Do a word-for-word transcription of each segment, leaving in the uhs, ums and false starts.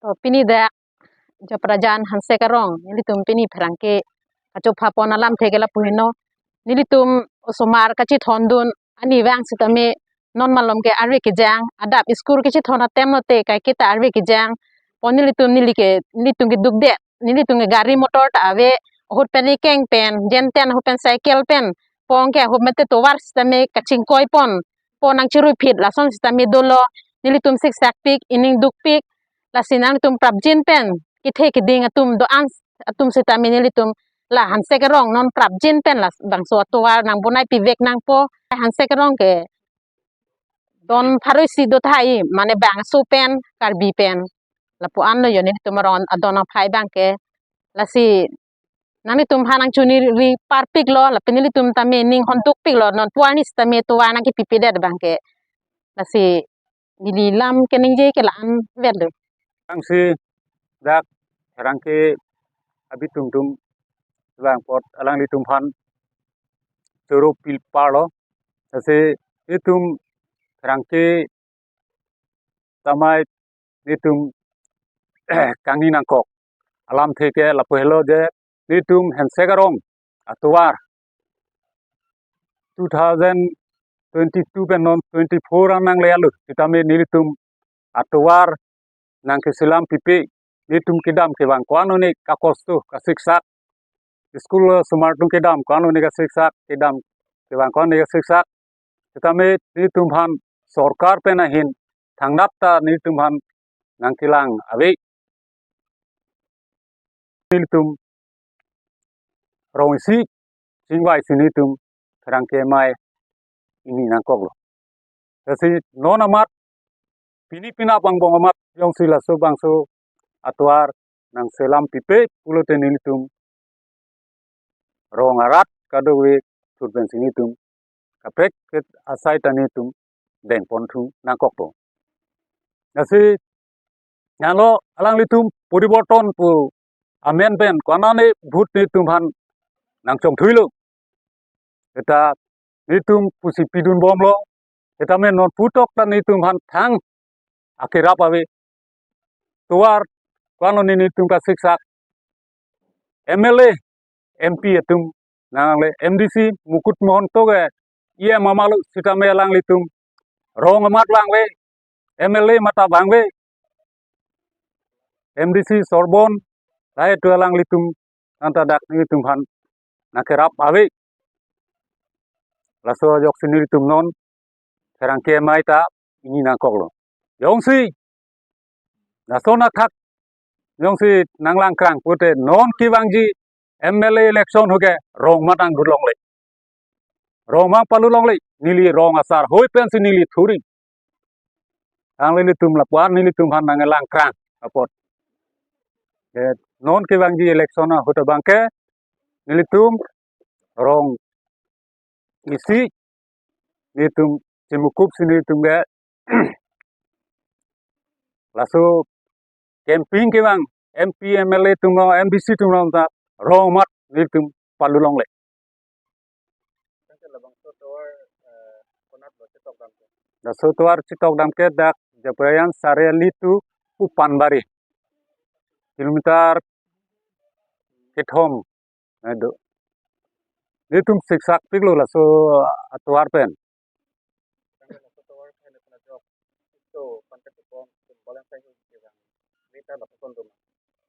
So, pini dak Japrajan Hanse Karong, nelitum pini pherangke kachopha pon alamthe ke lapu heno. Nelitum osomar kachethondun ani vang sitame non malom ke arve kejang, adap school kachethon atem lote kaiketa arve kejang. Pon nelitum neli ke, nelitum keduk de, nelitum ke gari motor ta ave, ahut pen ekeng pen, jenten ahut pen cycle pen, pon ke ahut mate tovar sitame kachingkoi pon, pon nangchiruiphit lason sitame dolo, nelitum siksak pik, ining duk pik, lasi nangtum prapjin pen, kethe keding atum do-an atum sitame nelitum la Hanse Karong non prapjin pen labangso atovar nangbonai pivek nangpo. Hanse Karong ke don pharo isi do tahai, mane bangso pen, Karbi pen. Lapu-an lo jo nelitum arong adon aphai abang ke. Lasi nanglitum aphan nangchuniri parpiklo, lapen nelitum tame ning honduk piklo, non pu arni sitame tovar nangkepipedet abang ke. Lasi neli lam keningje ke la-an vet lo. Angsi dak pherangke abitum tum vang apot alanglitum aphan choro pil parlo. Lasi itum pherangke tamai nelitum kangni nangkok alamthe ke lapu helo je nelitum Hanse Karong atovar two thousand twenty-two pen non twenty-four an nangle alu sitame nelitum atovar nangkeselam pipe, nelitum kedam kevang ko-an oni kakosto kasiksak, school osomar atum kedam ko-an oni kasiksak, kedam kevang ko-an oni kasiksak. Sitame nelitum aphan sorkar pen ahin thangnat ta nelitum aphan nangkelang ave. Nelitum rong isi chingvai si nelitum pherangke amei ingni nangkoklo. Lasi non amat pini penap angbong amat jongsi laso bangso atovar nangselam pipe pulote nelitum rong arat kadokave thurpensi nelitum kaprek ke asai ta nelitum dengponthu nangkokpo. Lasi nanglo alanglitum poriborton pu amen pen ko-an ani vote nelitum aphan nangchongthuilo. Eta nelitum pusi pidunbomlo. Eta amen non putok ta nelitum aphan thang akerap ave. Tovar ko-an oni nelitum kasiksak. M L A, M P atum nangle, M D C Mukut Mahanta ke E M amalo sitame alanglitum rong amat vangve, M L A amat ta vangve, M D C Sorbon, lahai atum alanglitum anta dak nelitum aphan nangkerap ave. Laso ajoksi nelitum non pherangke amei ta ingni nangkoklo. Jongsi lason athak jongsi nanglangkrang pute non kevangji M L A election ahut ke rong amat nangdut longle. Rong amat palu longle, neli rong asar hoi pensi neli thuri. Tangte nelitum lapu-an nelitum aphan nanglangkrang apot. Eh, non kevangji election ahut abang ke nelitum rong isi nelitum chimukup si nelitum ke laso campaign kevang M P, M L A atum, M D C atum ta rong amat nelitum palu longle. Laso tovar chetokdam ke dak Japrajan Chariali to Pupanbari, kilometer kethom, eh, do. Nelitum siksak piklo laso atovar pen.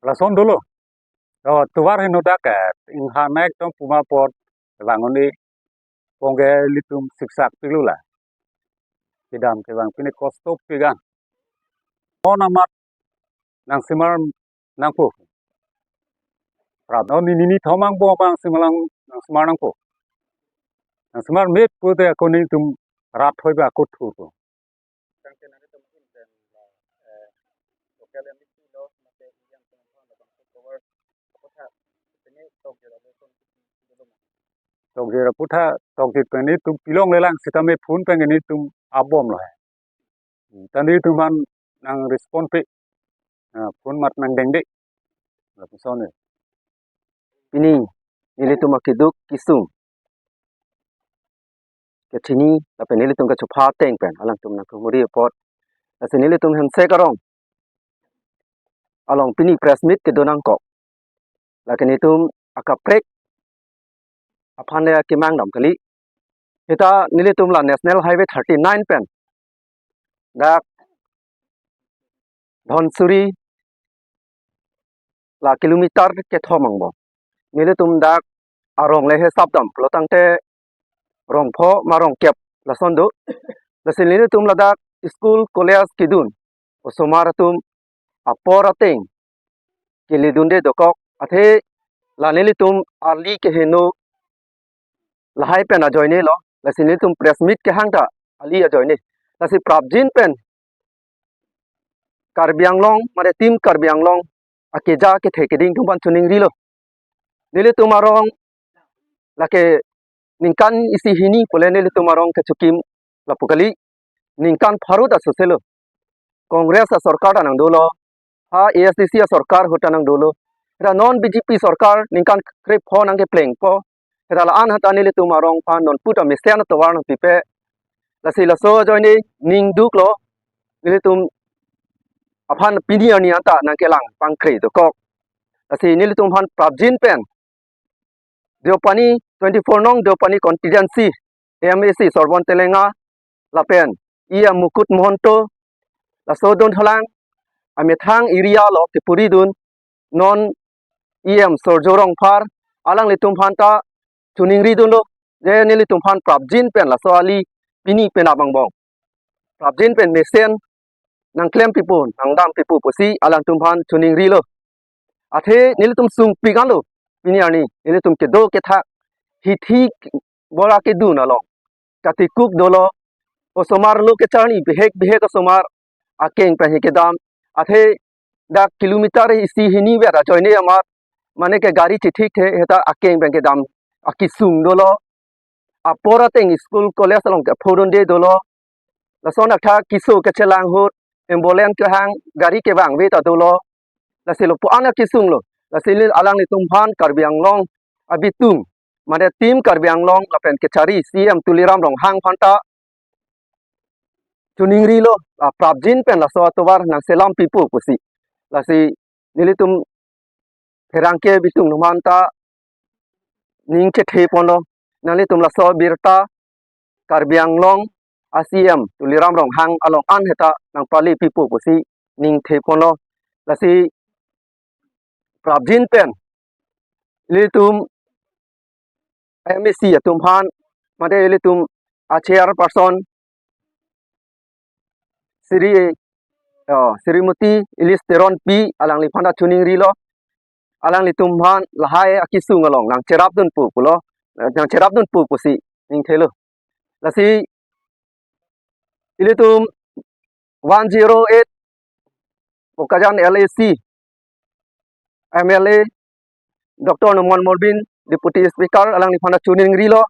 Lason dolo. Oh, tovar heno dak, eh, inghan ekdom puma apot vang oni pon ke nelitum siksak piklo la. Kedam kevang pine kosto pik an. Non amat nangsemar nangpo. Prap non nini nithom angbong nangsemar nang, nangsemar nangpo. Nangsemar met pute ako nelitum rat hoi ba ako thurpo. Tokjir aphuthak, tokjir pen nelitum pilonglelang sitame phone pen nelitum abomlo. Hmm, ta nelitum aphan nang respond pe. Ah, phone amat nangdengde. Lapuson e. Pini nelitum akeduk kesung kechini lapen nelitum kachopha ateng pen alangtum nangkemuri apot. Lasi nelitum Hanse Karong along pini press meet kedo nangkok. Lake nelitum akaprek aphan le kemang dam kali. Seta nelitum la National Highway thirty-nine pen dak Dhansiri la kilometer kethom angbong. Nelitum dak arong le hisap dam pulo tangte rong pho ma rong kep lason do. Lasi nelitum ladak school college kedun osomar atum apor ateng keledunde dokok, athe la nelitum ali keheno lahai pen ajoine lo. Lasi nelitum press meet kehang ta ali ajoine. Lasi prapjin pen Karbi Anglong, mane Team Karbi Anglong akeja kethe keding atum aphan choningrilo. Nelitum arong lake ningkan isi hini pule nelitum arong kechokim lapu kali, ningkan pharo ta soselo. Congress asorkar ta nangdolo, ha A S D C asorkar ahut ta nangdolo. Seta non B J P sorkar ningkan krepho nangkeplengpo. Seta la-an ahut ta nelitum arong aphan non puta mesen atovar nangpipe. Lasi laso ajoine ning duklo, nelitum aphan pini arni anta nangkelang pangkre dokok. Lasi nelitum aphan prapjin pen Deopani, twenty-four nong Deopani constituency M A C Sorbon Telenga lapen E M Mukut Mahanta, laso adun halang amethang area lo kepuridun non E M Surjya Rongphar, alanglitum aphan ta choningridunlo, je nelitum aphan prapjin pen laso ali pini penap angbong prapjin pen mesen nangklem pipo, nangdam pipo pusi alangtum aphan choningrilo. Athe nelitum sungpik anlo, pini arni nelitum kedo kethak hithi bora kedun along katikuk dolo, osomar lo kecharni bihek bihek osomar akeng pen hi kedam. Athe dak kilometer isi hini vet ajoine amat, mane ke gari chithik the, seta akeng pen kedam akesung dolo. Apor ateng school college along ke phodunde dolo. Lason athak keso kechelang ahut, ambulance kehang, gari kevang ave ta dolo. Lasi lapu-an akesung lo. Lasi neli alanglitum aphan Karbi Anglong abitung, mane Team Karbi Anglong lapen kechari C M Tuliram Ronghang aphan ta choningrilo, la prapjin pen laso atovar nangselam pipo pusi. Lasi nelitum pherangke abitung atum aphan ta ning chethe ponlo, nanglitum laso abirta Karbi Anglong a C M Tuliram Ronghang along an seta nangpale pipo pusi ning the ponlo. Lasi prapjin pen ilitum M A C atum aphan, mate ilitum a chairperson Sri, oh, Srimati Elise Teronpi alangliphan ta choningrilo. Alanglitum aphan lahai akesung along nangcherapdunpo pulo, nangcherapdunpo pusi ning thelo. Lasi ilitum one zero eight Bokajan L A C M L A Doctor Numal Morbin, Deputy Speaker, alangliphan ta choningrilo.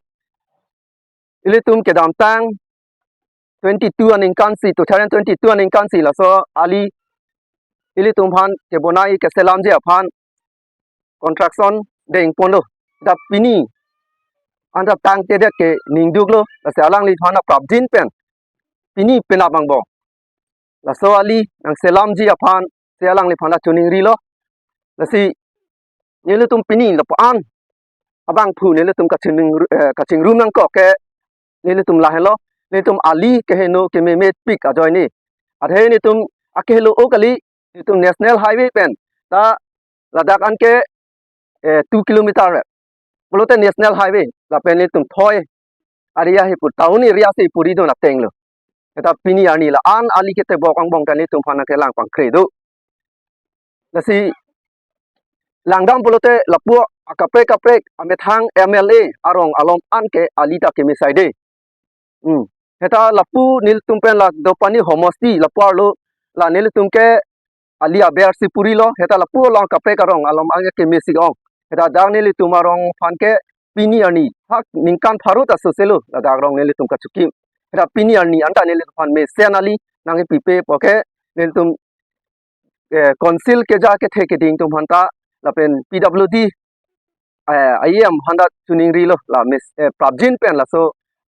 Ilitum kedamtang twenty-two aningkan si, two thousand twenty-two aningkan si laso ali ilitum aphan kebonai keselamji aphan construction dengponlo. Dak pini anta tangtedet ke ning duklo, lasi alangliphan ta prapjin pen pini penap angbong laso ali nangselamji aphan si alangliphan ta choningrilo. Lasi nelitum pini lapu-an abangphu nelitum kachingrum, eh, kachingrum nangkok ke nelitum lahenlo, nelitum ali keheno kememepik ajoine. Athe nelitum akehelo-o kali, nelitum National Highway pen ta ladak an ke, eh, two kilometer re pulote National Highway, lapen nelitum thoi area hi pu, town area si puridun atenglo. Seta pini arni la-an ali ketebok angbong ta nelitum aphan nangkelang pangkre do. Lasi langdam pulote lapu akaprek kaprek amethang M L A arong along an ke ali ta kemesai de. Hmm. Seta lapu nelitum pen la Deopani homosti lapu arlo la nelitum ke ali aber si purilo, seta lapu along kaprek arong along an ke kemesi ong. Seta dak nelitum arong aphan ke pini arni hak ningkan pharo ta soselo ladak arong nelitum kachokim. Seta pini arni anta nelitum aphan mesen ali nangkepipe puke nelitum, eh, council keja kethe keding atum aphan ta lapen P W D, eh, I M aphan ta choningrilo, la mes, eh, prapjin pen laso